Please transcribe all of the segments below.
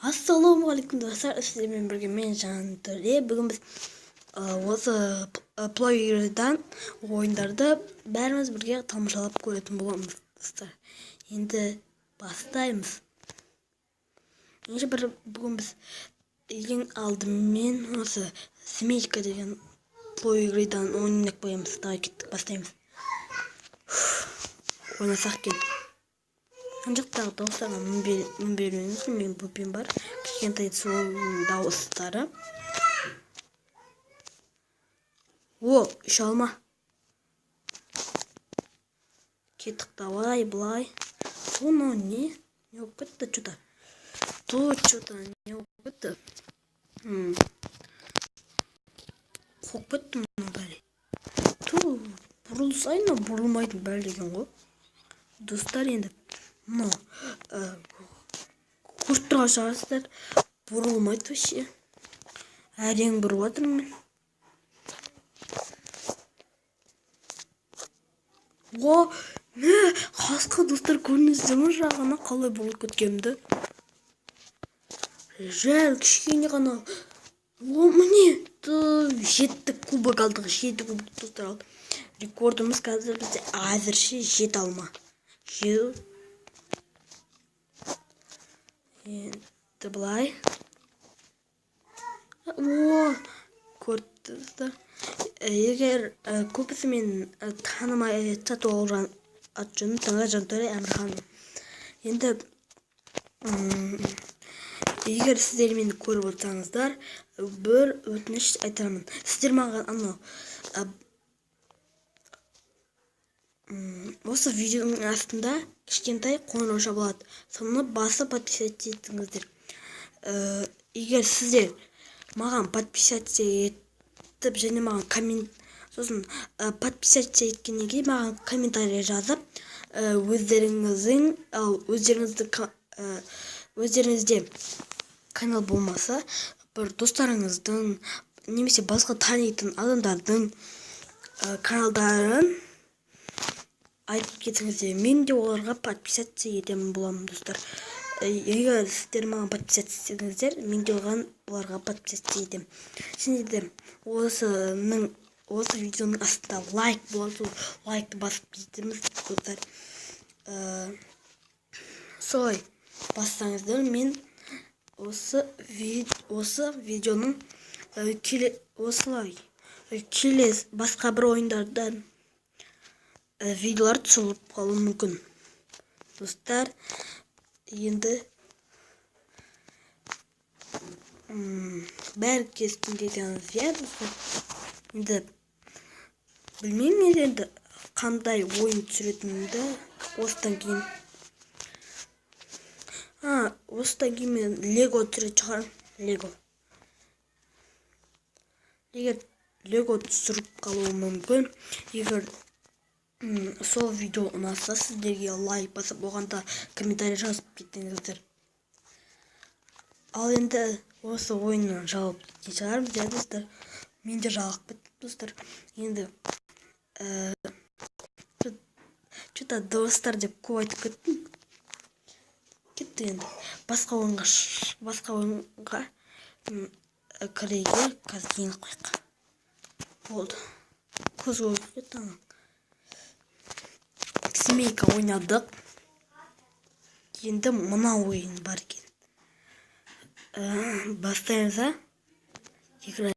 Ассалаумағалейкум, достар! Сіздермен бірге мен, Жантөре. Бүгін біз осы плеердан ойындарды бәріміз бірге тамашалап көретін боламыз, достар. Енді бастаймыз. Енді бір бүгін біз ең алдымен осы Семейка деген плеердан ойнап қоямыз. Давай, кеттік, бастаймыз. Ойнасақ екен. Ана жақтағы дауыстарға мін бермеңіз, менің бөпем бар кішкентай, сол дауыстары. О, үш алма. Кеттік, давай, былай. Мынау не? Не болып кетті че то тут че то не болып кетті? Қуып кетті мынау бәле. Ту, бұрылсай, мынау бұрылмайтын бәле екен ғой, достар. Енді мынау көріп тұрған шығарсыздар, бұрылмайды вообще, әрең бұрып жатырмын мен. О, мә, қасқа, достар, көрдіңіздер ме, жағына қалай болып кеткенімді? Жә, кішкене ғана. О, міне, жеттік, кубок алдық, жеті кубок, достар, алдық. Рекордымыз қазір бізде әзірше жеті алма жеу. Енді былай. О, көрдіңіздер. Егер көбісі мен танымай жатса, толық аты жөнім Таңға Жантөре Әмірхан. Енді егер сіздер мені көріп отырсаңыздар, бір өтініш айтамын: сіздер маған анау осы видеоның астында кішкентай қоңырауша болады, соны басып подписаться етіңіздер. Егер сіздер маған подписаться етіп және маған коммент, сосын подписаться еткеннен кейін маған комментарий жазып, өздеріңіздің, ал өздеріңіздің өздеріңізде канал болмаса, бір достарыңыздың немесе басқа танитын адамдардың каналдарын айтып кетсеңіздер, мен де оларға подписаться етемін боламын, достар. Егер сіздер маған подписаться етсеңіздер, мен де оларға подписаться етемін. Және де осы видеоның астында лайк болады, сол лайкты басып кетеміз, достар. Солай бассаңыздар, мен осы видеоның келе осылай келесі басқа бір ойындардан видеолар түсіріліп қалуы мүмкін, достар. Енді бәрі келістім десеңіз, иә, достар. Енді білмеймін енді қандай ойын түсіретінімді осыдан кейін. Осыдан кейін мен Лего түсіретін шығармын. Лего, егер Лего түсіріп қалуым мүмкін. Егер сол видео ұнаса, сіздерге лайк басып, оған да комментарий жазып кетіңіздер. Ал енді осы ойыннан жалығып кеткен шығармыз, иә, достар? Мен де жалығып кеттім, достар. Енді че то достар деп көп айтып кеттім. Кетті, енді басқа ойынға кіруге қазір еніп қояйық. Болды, көз көріп кетті ана. Семейка ойнадық, енді мына ойын бар екен. Бастаймыз, а? Играть,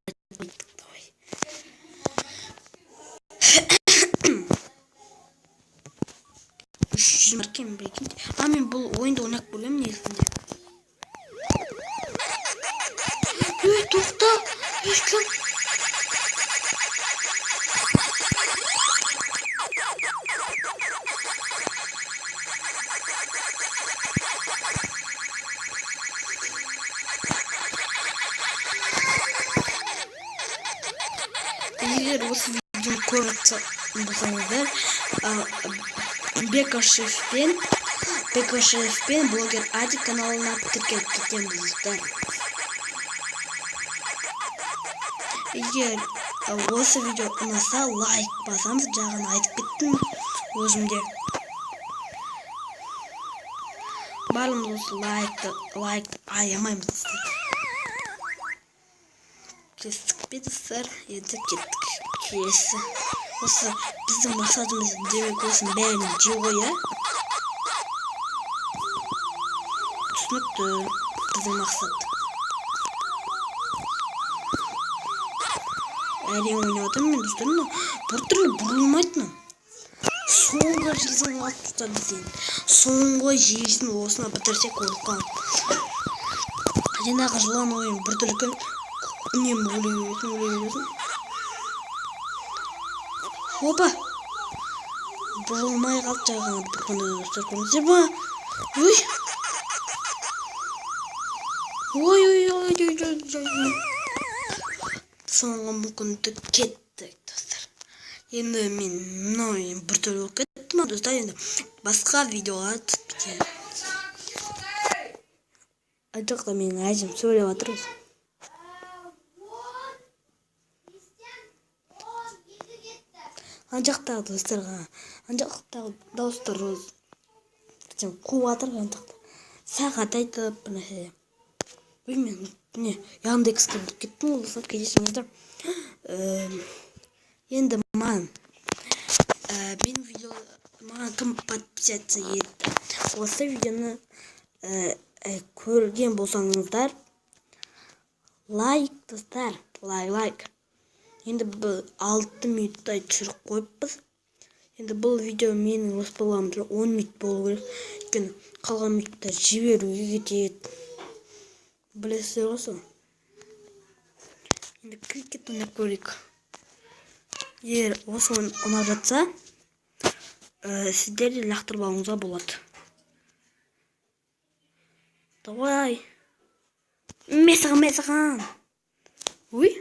давай. 300 бар екен, прикиньте. А мен бұл ойынды ойнап көремін негізінде. Ей, тоқта! Ей, кім? Егер осы видеоны көріп болсаңыздар, Бекашевпен блогер Адик каналына тіркеліп кетеміз, достар. Егер осы видео ұнаса, лайк басамыз, жағын айтып кеттім өзім де. Барлығымыз осы лайкты аямаймыз достар. Келістік пе, достар? Енді кеттік. Келесі. Осы біздің мақсатымыз демек осының бәрін жеу ғой, иә? Түсінікті біздің мақсат. Әрең ойнап жатырмын мен, достар. Мынау біртүрлі бұрылмайды мынау. Соңғы жизнь алып достар біз енді. Соңғы жизнь осыны бітірсек болып қалады. Жаңағы жылан ойын біртүрлі екен. Үнемі өле бересің, өле бересің. Опа! Бұрылмай қалды жай ғана бір күнде, достар, көрдіңіздер ма? Ой! Ой, ой, ой, ой, ой, ой, ой. Соңғы мүмкіндік кетті, достар. Енді мен мынау енді біртүрлі болып кетті ма, достар, енді басқа видеоға түсіп кетемін. Ана жақта менің әжем сөйлеп жатыр өзі. Ана жақтағы достарға, ана жақтағы дауыстар өзі қуып жатыр ана жақта. Сағат айтып бір нәрсе. Ой, мен не, Яндекске кіріп кеттім ғой, достар, кешіріңіздер. Енді маған, менің видео, маған кім подписаться етті? Осы видеоны, көрген болсаңыздар, лайк, достар, лайк, лайк. Енді бұл 6 минуттай түсіріп қойыппыз. Енді бұл видео менің жоспарларымда 10 минут болу керек. Өйткені қалған минуттар жіберуге кетеді. Білесіздер ғой сол. Енді крикет ойнап көрейік. Егер осы ойын ұнап жатса, сіздер де лақтырып алуыңызға болады. Давай. Месаған, месаған. Ой.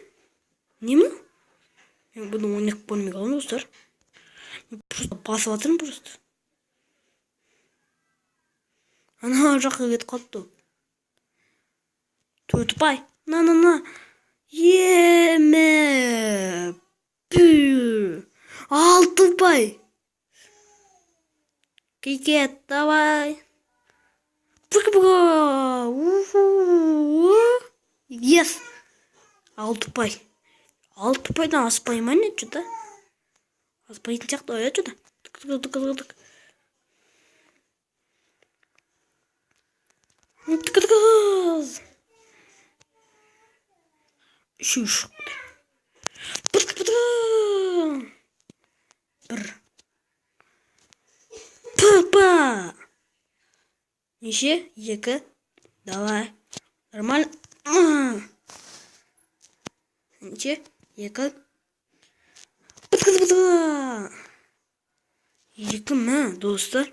Не мынау? Мен бұны ойнап көрмей қалдым, достар. Мен просто басып жатырмын просто. Ана жаққа кетіп қалыпты ол. Төрт ұпай. На, на, на. Еме. Пү. 6 ұпай. Крикет, давай. Пука-пука. Уху. Ес. 6 ұпай. 6 ұпайдан аспай ма не, что-то? Аспайтын сияқты ғой, что-то. Тық, тық, тық, тық, тық. Тық, тық, тық. Үшеу шықты. Бір, бір, бір. П-па. Неше? 2. Давай. Нормально. Неше? 2. 2 мә, достар.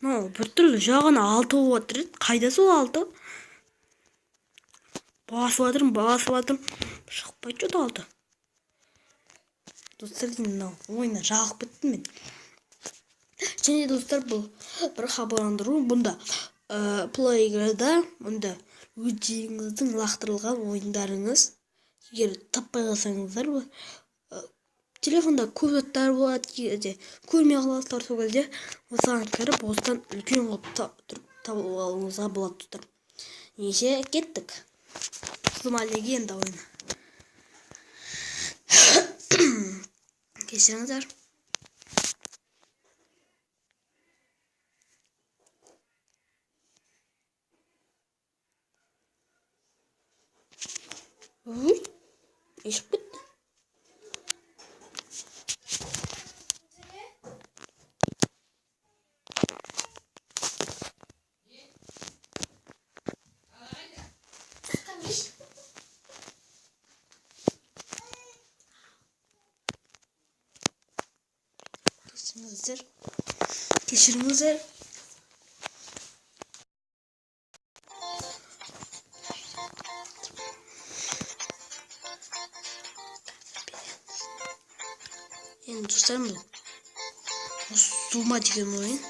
Мынау біртүрлі жағын 6 болып жатыр еді. Қайда сол 6? Басып жатырмын, басып жатырмын. Шықпайды что-то 6. Достар, енді мынау ойыннан жалығып кеттім мен. Және достар, бұл бір хабарландыру. Бұнда, Play-да, мұнда өздеріңіздің лақтырылған ойындарыңыз, егер таппай қалсаңыздар, бұл, телефонда көп заттар болады, кейде көрмей қаласыздар, сол кезде осыған кіріп, осыдан үлкен қылып тұрып тауып алуыңызға болады, достар. Ендеше кеттік. Зума легенда ойыны. Кешіріңіздер. Ой, не шығып кетті? Кешіріңіздер. Кешіріңіздер. Енді достар, бұл Зума деген ойын.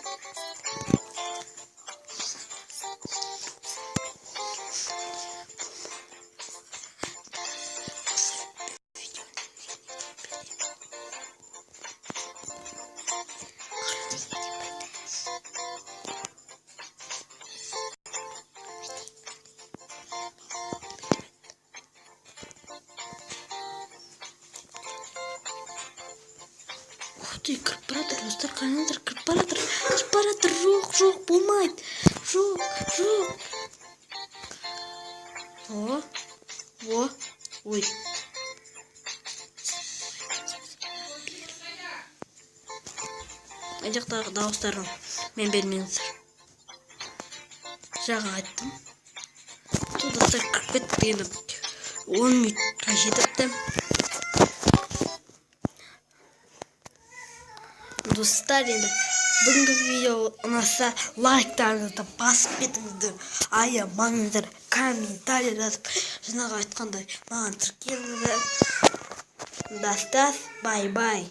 Кіріп баратыр, достар, қараңыздар, кіріп баратыр, кіріп баратыр. Жоқ, жоқ, болмайды, жоқ, жоқ. О, о, ой. Ана жақтағы дауыстарын мен бермеңіздер. Жаңа айттым. Тут, достар, кіріп кетті енді. 10 минутқа жетіпті. Достар, енді бүгінгі видео ұнаса, лайктарыңызды басып кетіңіздер, аямаңыздар, комментарий жазып, жаңағы айтқандай, маған тіркеліңіздер. Достар, бай-бай.